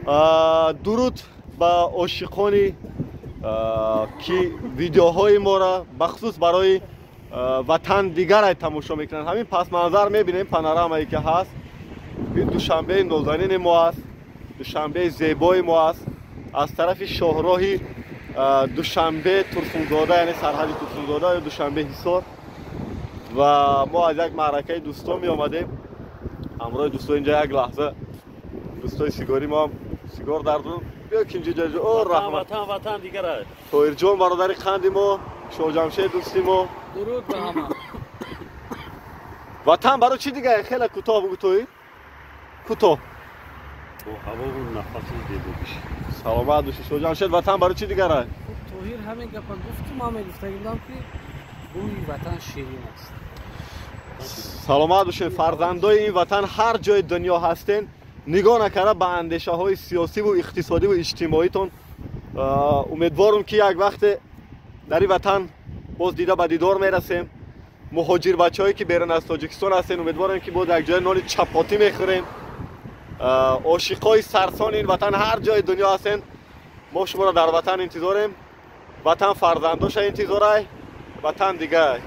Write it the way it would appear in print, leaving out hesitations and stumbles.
Дуруд ба ошиқони, ки видеоҳои моро бахусус барои ватан дигарай тамошо мекунанд. Ҳамин пасманзар мебинем, панорамае ки ҳаст, ин Душанбеи нозанини мо аст, Душанбеи зебои мо аст. Аз тарафи шоҳроҳи Душанбе Турсунзода, яъне сарҳади Турсунзода ё Душанбе Ҳисор. Ва мо аз як маъракаи дӯстон меомадем ҳамроҳи дӯстон. Инҷа як лаҳза дӯстои сигорӣ мо сигор дардун. Биё ки инҷо ҷо. О, раҳмат! Ватан, ватан дигар аст. Тоҳирҷон, бародари қанди мо, Шоҳҷамшед, дӯсти мо. Дуруд ба ҳама. Ватан барои чӣ дигар? Хеле кӯтоҳ бугӯ, Тоҳир, кӯтоҳ. Бо ҳавову нафаси зебогиш. Саломат бошӣ, Шоҳҷамшед. Ватан барои чӣ дигар аст? Хуб, Тоҳир ҳамин гапа гуфту ман мегуфтагӣ будам, ки бӯи ватан ширин аст. Саломат бошед, фарзандои ин ватан. Ҳар ҷои дунё ҳастен, нигоҳ накарда ба андешаҳои сиёсиву иқтисодиву иҷтимоитон, умедворум, ки як вақте дар ин ватан боз дида ба дидор мерасем. Муҳоҷирбачаҳое, ки берун аз Тоҷикистон ҳастен, умедворем, ки боз як ҷои нони чапотӣ мехӯрем. Ошиқои сарсони ин ватан, ҳар ҷои дунё ҳастен, мо шуморо дар ватан интизорем. Ватан фарзандоша интизорай. Ватан дигар.